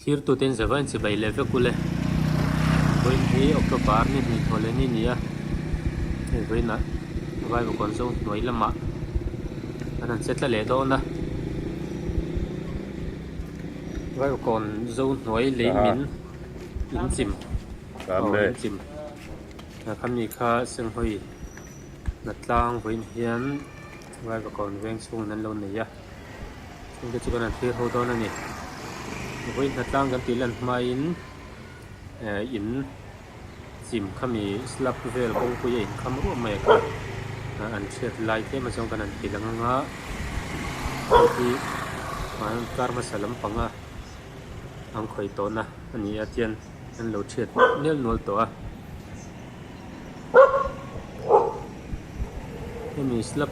Thirtute in zava in chibai leh vek ule. Vawiin hi October ni hnih thaw leh ni ni a, hei vawiinah Vaivakawn zo hnuai lamah an han che tla leh dawn a. Vaivakawn zo hnuai lei min in chim aw in chim khami kha Senghawi hnatlang vawiin hian Vaivakawn veng chhungin an lo nei a. Chungte chu kan han thlir ho dawn a ni. Vawiin hnatlang kan tih lan hmain eh in chim khami slab vel kawngpui a inkham ruah mai a kha an hriat lai tlem a zawng kan han ti lang anga hei hi kar hmasa lampanga an khawih tawhna a ni a tian an lo thiat nel nual tawh a. Hemi slab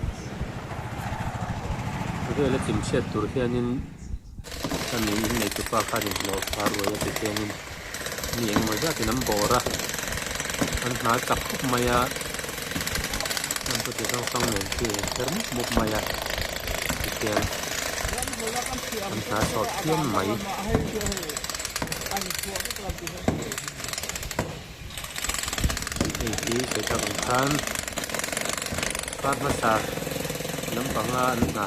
vela chim chhiat tur hianin hemi in nei tupa khan inhlawh far ruai a ti hianin mi engemaw zatin an bawr a, an hna chak khawp mai a, an khaw chi hrang hrang nen khi a inher mup mup mai a tihian an hna sawt phian mai. Hei hi sawi tak ang khan kar hmasa lampanga an hna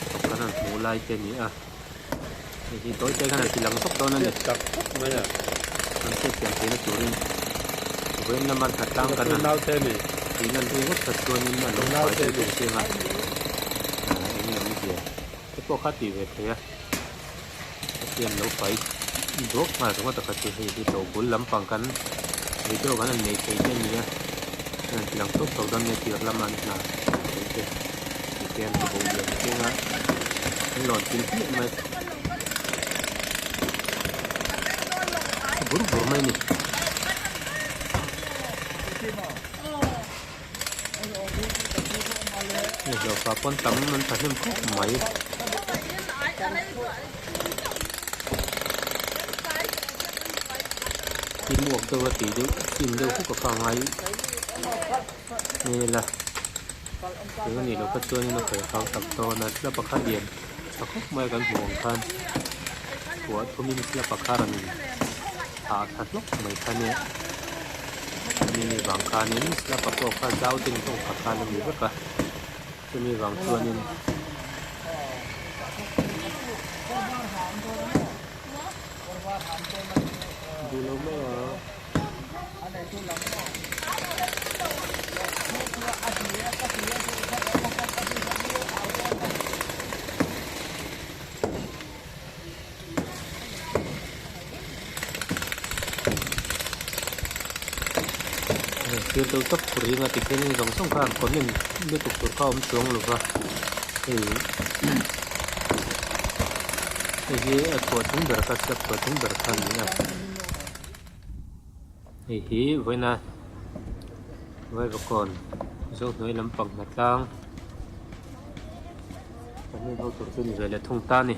thawk kan han hmuh lai te a ni a hei hi tawi te khan an ti lang zawk dawn a ni tak khawp mai a an hriatthiam theihna turin vawiin lama hna tlang kan han tih lan ri ngawt kha chuanin a lo fai deuh deuh chiang a eng nge awmzia te pawh kha a tih ve theih a. Pathian lo fai duak nghal ringawt a kha chu hei hi to bul lampang kan video kan han nei thei te a ni a an han ti lang tawk tawk dawn nia tir lama an hna thei te ti hian ti bo lian chiang a an lawn pil hmiah mai a bur bur mai a ni. Hei hlauhfa pawn tam an thahnem khawp mai. Teamwork deuh a tih deuh team deuh huk a kha a ngai hmel a eng a nih loh kha chuanin a khawi hau tak dawn a slab a kha lian tha khawp mai a kan hmuh ang khan puah thumin slab a kha rawn in thah tha hlawk mai kha nia. Chumi vang khanin slab a pawh kha zau ding tawng kha khan a ni vek a, chumi vang chuanin duh lo mai a. Thil deuh tawp tur zinga ti khian zawng zawng kha an comment lutuk tur kha a awm chuang lo va hei hei hi a chhuah chung ber kha step chhuah chung ber kha a ni a hei hi vawiina vaivakawn zohnuai lampang hnatlang Kan hmun ho tur chu ni ve leh thung ta a ni.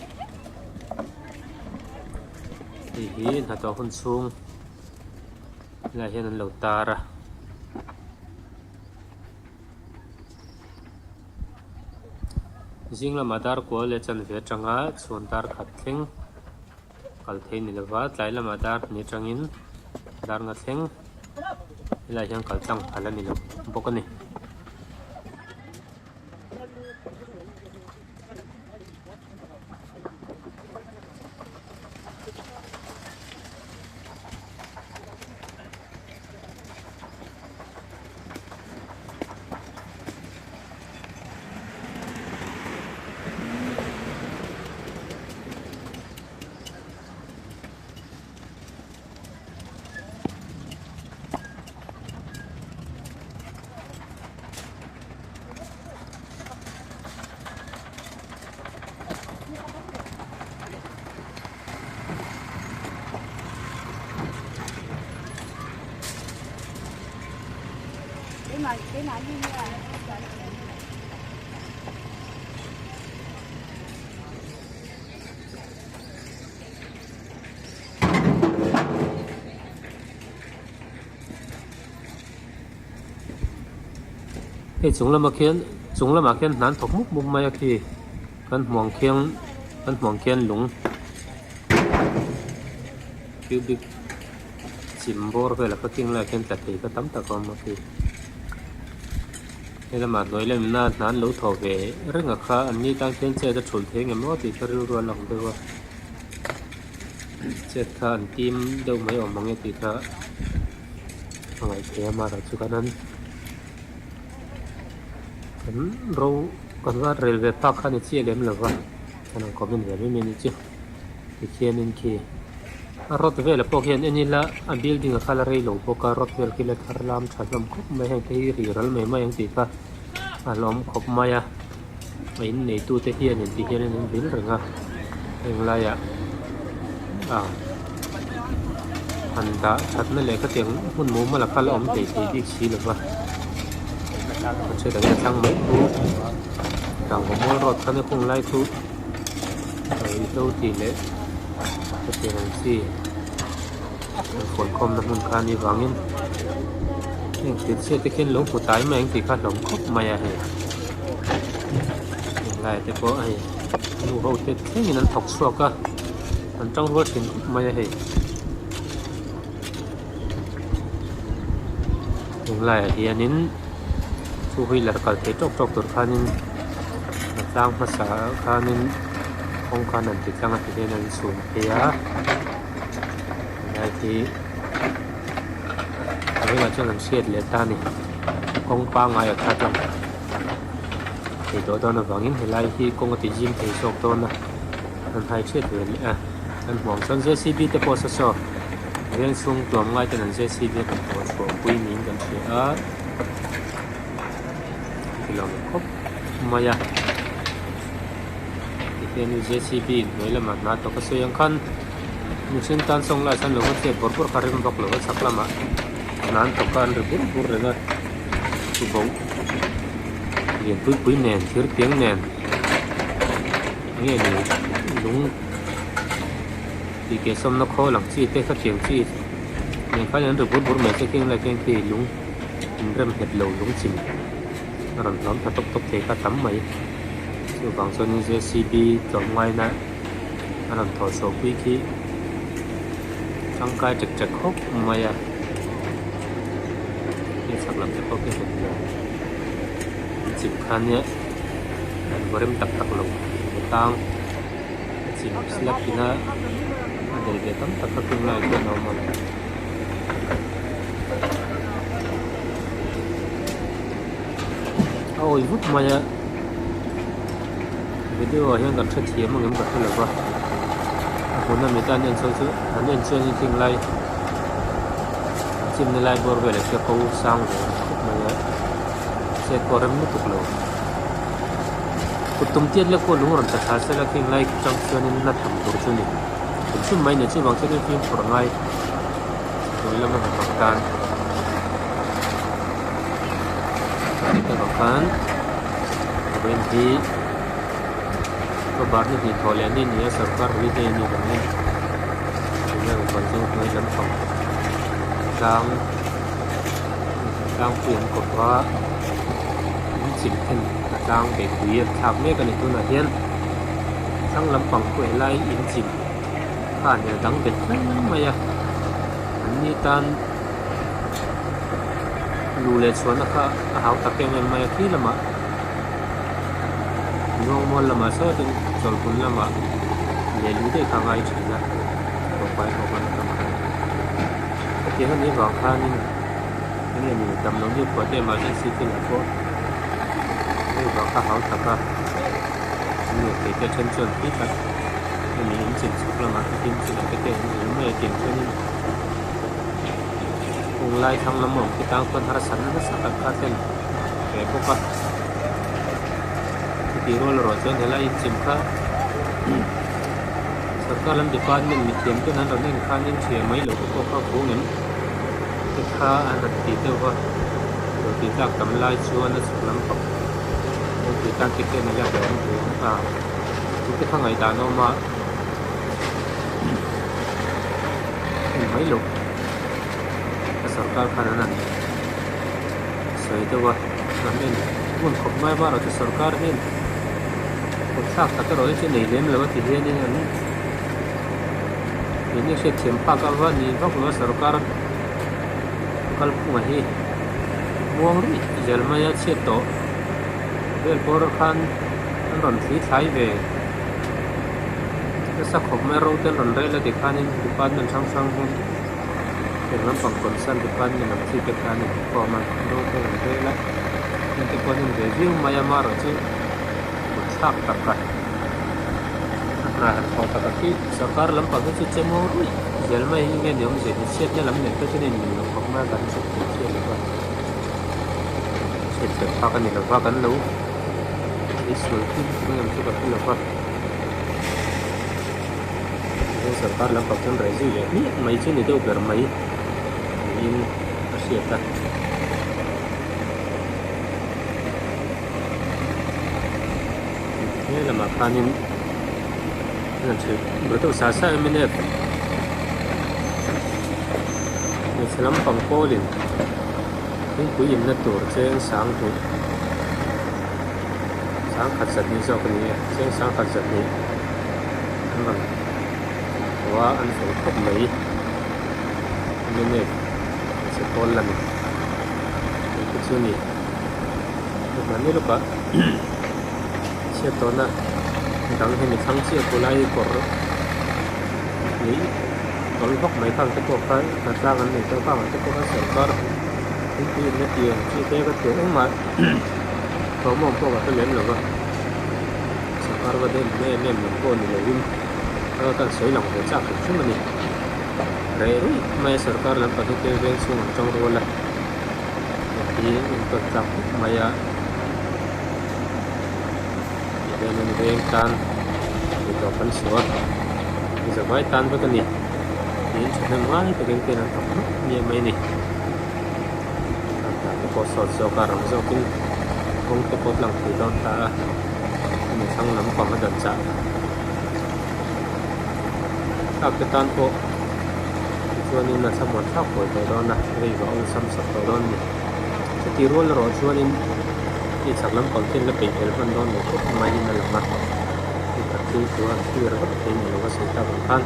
Hei hi hnathawh hun chhung helaiah hian an lo tar a. Zing lamah dar kual leh chanve atanga chhuan dar khat thleng kal thei ni lova tlai lamah dar hnih atangin dar nga thleng helaiah hian kal tlang phal a ni lo bawk a ni. Hei chung lamah khian chung lamah khian hna an thawk mup mup mai a khi kan hmuang khiang kan hmuang khian lung. cubic chim bawr vel a kha khing laiah khian tla thei kha tam tak a awm a khi helamah hnuai lamna hna an lo thawh ve reng a kha an ni tan khian chet a thulh thei ang em aw tih kha rilru a lang deuh a chet kha an tim deuh mai awm ang e tih kha a ngaih theih a amaherawhchu khan an kan ro kan rat rel ve phak kha ni chiah lem lova kan han comment ve mai mai a nih chu tikhianin khi a rod velah pawh khian en ila a building a kha la rei lo bawk a rod vel khi la thar lam tha hlawm khawp mai heng te hi ri ral mai mai ang tih kha a hlawm khawp mai a a in neitu te hianin ti hianin an vil reng a heng laiah ah han dah thatna leh khatiang hmun mumal a kha la awm thei thei bik si lo va a then an thlang mai chu rangvamual road khan a khung lai chu ruihhlo tih leh hetiang ang chi an khawnkhawmna hmun kha a nih vangin heng thil chhiat te khian lo hmu tlai mai ang tih kha hlawm khawp mai a hei heng laiah te pawh hei nu ho te thlengin an thawk chhuak a an tang rual thin khawp mai a hei heng laiah hianin two wheeler kal thei tawk tawk tur khanin a tlang hmasa ah khanin kawng khan an ti tlang a ti hian an chhum phei a helai hi a bulah chuan an hriat leh ta a ni kawng pangngai a kha tlang thei tawh dawn avangin helai hi kawng a ti zim thei zawk dawn a an hai hriat ve leh a an hmuh ang chuan j c b te pawh saw saw veng chhung tuam ngai ten an j c b a kan thawh chhuah pui niin kan hria a ti lo khawp mai a tikhian j c b hnuai lamah hna tawk a sawi ang khan mihring tan sawng lai chuan lo va chet bawrh bawrh kha rem vak lo a chhak lamah hna an thawk a an ri bur bur reng a tuboh lian pui pui nen thir tiang nen enge ni lung tih keh sawmna khawl ang chi te khatiang chi nen khan an ri bur bur mai che khing lai khian khi lung inrem nghet lo lung chim a rawn hlawm tha tawp tawp thei kha tam mai chuvang chuanin j c b tlawmngaina a rawn thawh chhuah pui khi tangkai ṭek ṭek khawp mai a hei chhak lam te pawh khi hmu lo an chim kha nia an vaw rem tak tak lo a tang a chim slab ina a del ve tam tak kha khung lai khian a awm a. A awi vut mai a video ah hian kan hrethiam ang em ka hre lo va a hmun a mita an en chho chu an en chuan in khing lai an chimna lai bawr velah khian ko sang ve khawp mai a chet pawh a rem lutuk lo kut tum tiat lek pawh lung rawn tla thla sela khing lai atang chuanin na tham tur chu a ni hrim hrim mai a ni chuvang chuanin fimkhur a ngai hnuai lama hnathawk tan heti khan vawiin hi October ni hnih thawh leh ni a ni a sorkar holiday a nih vangin enge rawn chu hnuai lampang tlang tlangpui an kawp a in chim then a tlang beihpui an thlak mek a ni tunah hian thlang lampang pawh helai in chim khan a dang bet thleng mai a an ni tan luh leh chhuahna kha a hau tak em em mai a khi lamah Luangmual lamah sawtin chawlhhmun lamah leh luh daih kha a ngai thin a tawpai ho kan atang khan hetiang a nih vang khanin enge ni dam loh ni phuah te emergency thil ah pawh hei vang kha hau tak a an leh thei te then chuan khi tak hemi in chin chhuk lamah te tin chinah te te an zir mai a tiang chuanin kawng lai thlang lam a awm te tang chuan harsatna nasa tak kha a thlen ve bawk a chutih rual erawh chuan helai inchim kha sorkar lam department mithiam ten an rawn en khanin hria mai loh te pawh kha vung em te kha an han ti deuh va lo tih tlak tam lai chuan a chhuk lampang kawngpui tan te khian a la hlauhawm ve ang a chu te kha ngaihdan a awm a en mai loh a sorkar khan an han sawi deuh a an en ngun khawp mai a erawh chu sorkar hian kut thlak tak erawh hi chu nei lem lo a ti hianin an. Keini hriatthiam phak ava ni vak lo a sorkar kalphunga hi muang ruih zel mai a chhiat tawh vel pawr khan an rawn thli thlai ve nasa khawp mai ro te an rawn rel a tikhanin department hrang hrang hian heng lampang concern department ang chi te khan an inkhawm a ro te an rawn rel a heng te pawh an en ve viau mai a amaherawhchu kut thlak tak a a hna han thawh tak a khi sorkar lampang hi chu che maw ruih zel mai hi nge ni awmzia ni chhiatna lam nen te chuan a inmil lo khawp mai a kan hriat theih chiah lo va hriat thiam phak a ni lo va kan lo eisual thil lutuk ang em chu ka hre lo va tichuan sorkar lampang chuan reh zui leh hmiah mai chu ni deuh ber mai niin a hriat a. He lamah khanin an chhilh bul deuh sa sa em mnf hmeichhe lampang pawlin thingpui inna tur cheng sang hnih sang khat zat hnih zawk a ni e cheng sang khat zat hnih an rawn haw a an fel khawp mai mnf hmeichhe pawl lamin engte chu a ni. Mahni lawkah chhiat tawhna dang hi mi thlang chiah pawh lai kawr leh tawlh vak mai khang te pawh kha hnatlang an nei tawh vang ang te pawh kha sorkar thingpui in a ti ang chi te ka ti engmah thawmawm pawh ka hre lem lo va sorkar va dem em em lam pawh ni lovin a kan sawi lang ve chak hrim hrim a ni reh ruih mai a sorkar lam pahnih te veng chhung an tang rual a. Hei hi intawn tlak khawp mai a ti hianin veng tan tih tawp an suah a zavai tan vek a ni tiin thahnem ngai takin ten an thawk hmawk hmiah mai a ni a hna te pawh sawt zawk a rang zawkin kawng te pawh tlang thei dawn ta a hemi thlang lampang a dan chah thlak te tan pawh. Tichuanin a thlamuan thlak huai tawh dawn a, rei va awlsam sak tawh dawn a ni. Chutih rual erawh chuanin hei chhak lampang khian la peih fel hman dawn lo khawp maiin a lang a, hei khat chu thu han clear vak thei ni lo a sawi tak ang khan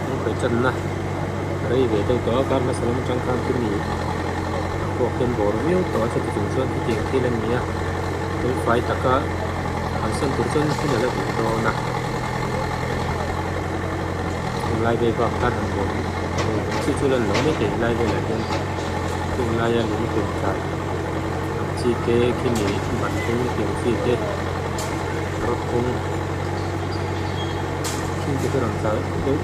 an khawih channa rei ve deuh tawh a, kar hmasa lam atang khan khi mi a puak hian bawr viau tawh a, chuti chung chuan khitiang thil a ni a, felfai taka an san tur chuan hun a la duh dawn a. Tunlai vel bak khan han bawm chi chu lan lo mai thei helai velah hian tunlaia lung tum tla ang chi te khimi ban kawng tiang chi te rod kawng thil te hi rawn tla deuh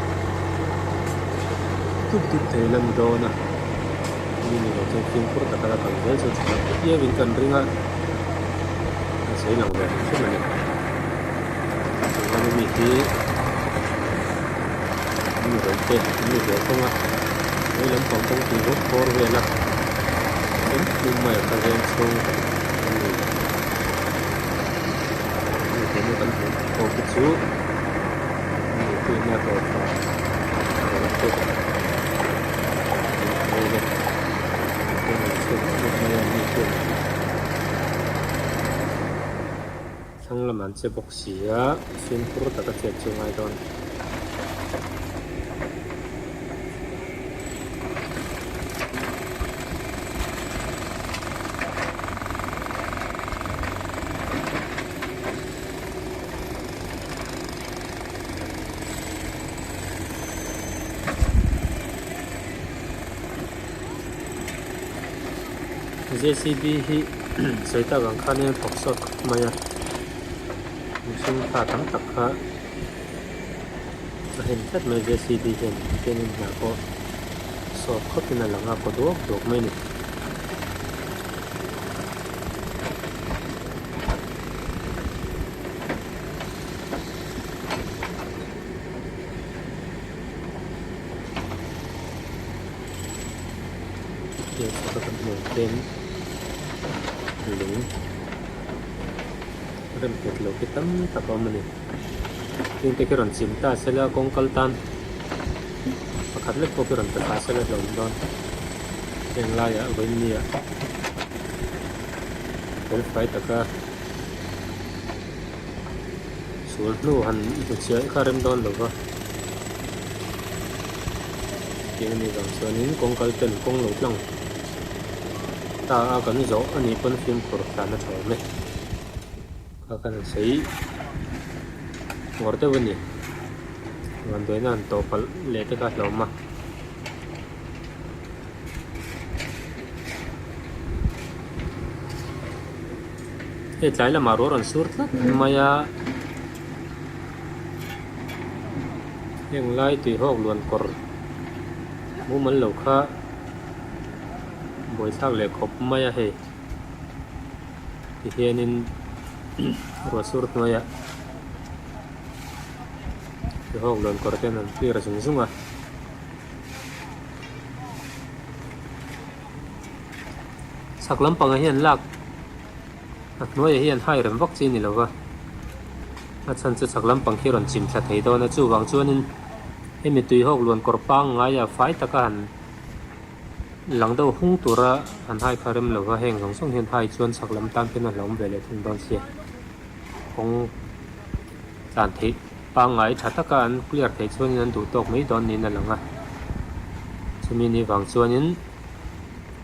dup dup thei la ni dawn a mi ni lo chuan fimkhur taka la kal zel chu tha viauin kan ring a a sawi lang ve hrim hrim a ni. Chuan hemi hi an ni rawih te an ni ve thung a vei lampang kawngpui bawk bawr vel a em em mai a kha veng chhung an ni hemi tuna kan hmuh pawh khi chu an ni chu nia tawh tha rawih te an ni vel a mi khian. Thlang lamah an che bawk si a, fimkhur taka chet chu a ngai dawn. J_c_b hi sawi tak ang khanin a thawk sawt khawp mai a mihring thla tam tak kha a hem tlat mai J_c_b hian tihianin hna pawh sawt khawpin a lang a kaw duak duak mai a ni. Heng thlalak kan hmuh ang hian lung rem nghet lo khi tam tak a awm a ni heng te khi rawn chim ta sela kawng kal tan pakhat lek pawh khi rawn ta ta sela hlauhawm dawn heng laiah vawinia felfai taka. Sul hnu han hmu chiah kha rem dawn lo va. Tiang anih vang chuanin kawng kal ten kawng lo tlang ta a kan zawh anih pawn fimkhur tlan a tha awm e. Kha khan an sawi ngawr deuh a ni. Vanduaina an tawh palh leh te kha a hlauhawm a. Hei tlai lamah ruah rawn sur tlat mai a heng lai tuihawk luan kawr mumal lo kha buaithlak leh khawp mai a hei tihianin ruah sur hnuaiah tuihawk luan kawr te an han clear zung zung a. Chhak lampangah hian lak a hnuaiah hian hai rem vak chi a ni lo va, a chhan chu chhak lampang khi a rawn chim thla thei dawn a, chuvang chuanin hemi tuihawk luan kawr pangngaia fai taka han lang deuh hung tura han hai kha rem lo va, heng zawng zawng hian hai chuan chhak lam tan khian a hlauhawm ve leh thung dawn sia, kawng tlan theih pangngai tha taka an clear theih chuanin an duh tawk mai dawn niin a lang a, chumi ni vang chuanin.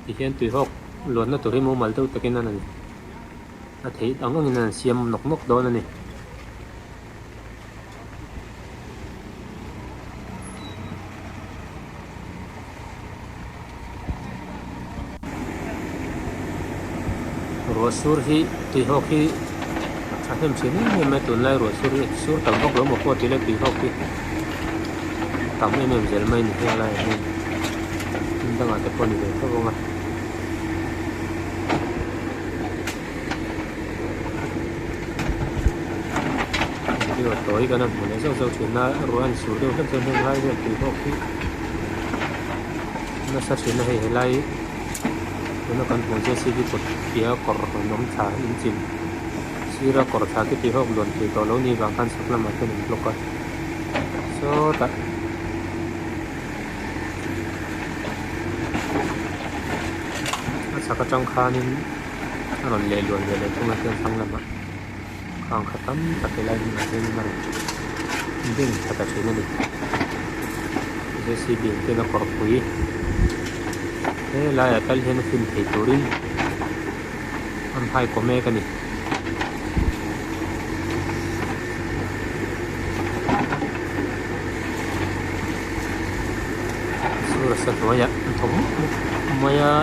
Tihian tuihawk luanna tur hi mumal deuh takin an a theih ang angin an siam nawk nawk dawn a ni. Ruah sur hi tuihawk hi a thahnem thin em em mai tunlai ruah sur hi a sur tam vak lo maw pawh tih leh tuihawk hi tam em em zel mai a ni heng laiah hian hmun dangah te pawh a ni ve tho vang a. Video tawi kan han hmu leh zauh zauh thin a ruah a han sur deuh hlek chuan heng lai vel tuihawk hi nasa thin a hei helai tuna kan hmuh JCB kut tia kawr rawn awm thla in chim sira kawr thla khi tihawk luan thei tawh lo ni vang khan chhak lamah khian an block a sawtah a chhak atang khanin a rawn leh luan ve leh thung a chuan thlang lamah khang kha tam tak helai hmunah hianin a rawn beng thla ta thin a ni. J_c_b ang ten a kawrpui helaiah tal hian a fin thei turin an hai kaw mek a ni. Sura sa hnuaiah an thawk mup mup mai a.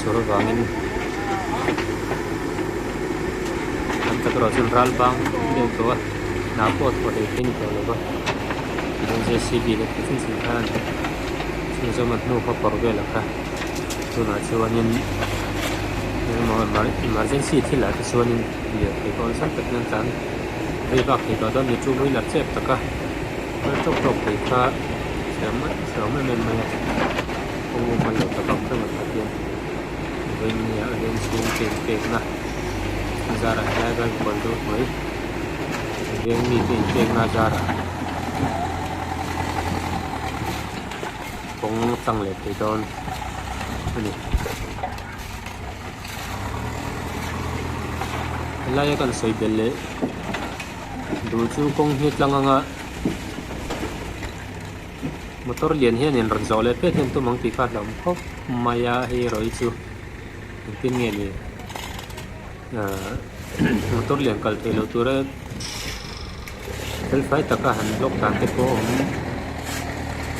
Sur avangin an tak erawh chuan ral bang deuh tawh a hna pawh a thawh hlei thei a ni tawh lo va tichuan JCB leh thil chin chin khan chhunzawm a hnu kha kawr velah kha tunah chuanin engemaw emergency thil ah te chuanin lirthei pawh awlsam takin an tlan vei vak thei tawh dawn a ni two wheeler chep taka kal tawk tawk thei kha hreawm em em mai a. Kawng mumal lo tak ang hreuh ah hian vawinia a veng chhung te inpekna a zarah helai vai kual deuh hnuai veng mite inpekna a zarah kawng tlang leh thei dawn a ni. Helaia kan sawi belh leh duh chu kawng hi tlang anga Motor lian hianin rawn zawh leh pek hian tum ang tih kha a hlauhawm khawp mai a, hei erawh hi chu engtin nge ni ahh motor lian kal theih loh tura felfai taka han block dan te pawh a awm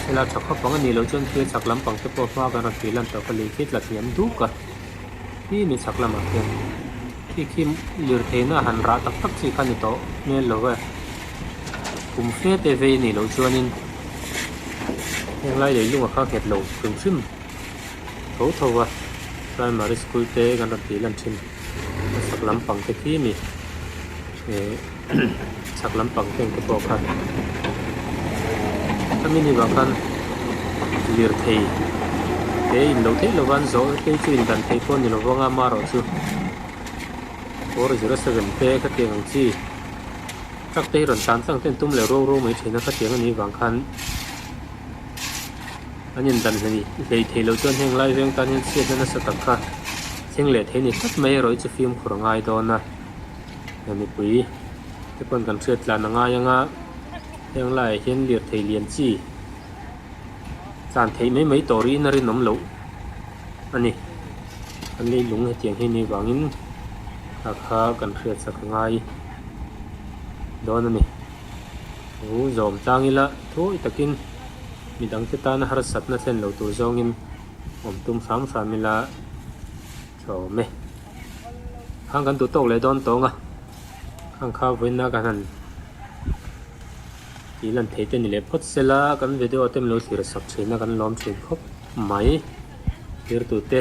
helai tha khawp ang a nih loh chuan thil chak lampang te pawh hma kan rawn tih lan tawh kha lei khi tla hniam duk a khi ni chak lamah khian khi khi lirtheihna han rah tak tak chi kha a ni tawh hmel lo e. Kum fe te vei anih loh chuanin heng lai leilung a kha nghet lo hrim hrim tho tho a, primary school te kan rawn tih lan thin a chhak lampang te khi mi eh chhak lampang te ang te pawh kha hemi ni vang khan lirthei te in loh theih lova an zawh te chu in dan theih pawh a ni lo vang a amaherawhchu 407 te khatiang ang chi. Truck te hi rawn tlan tlang ten tum leh ro ro mai thin a khatiang a nih vang khan An indan hlei thei lo chuan heng lai veng tan hian chhiatna nasa tak kha thleng leh thei a ni tlat mai erawh hi chu fimkhur a ngai dawn a. Mipui te pawn kan hriat tlan a ngai ang a, heng laiah hian lirthei lian chi tlan theih mai mai tawh rihin a rinawm loh a ni. Kan leilung hetiang hi ni vangin kha kha kan hriat chak a ngai dawn a ni. Thu zawm tlang ila thuawi takin midangte tana harsatna thlen lo tur zawngin awm tum hram hram ila tha awm e. Khang kan duh tawk leh dawn tawng a, khang kha vawiina kan han tih lan theih te ni leh phawt sela kan video te min lo thlir sak thin a kan lawm thin khawp mai. Thirtute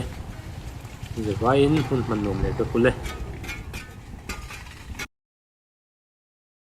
zirvaiin hun hman nuam leh vek ule.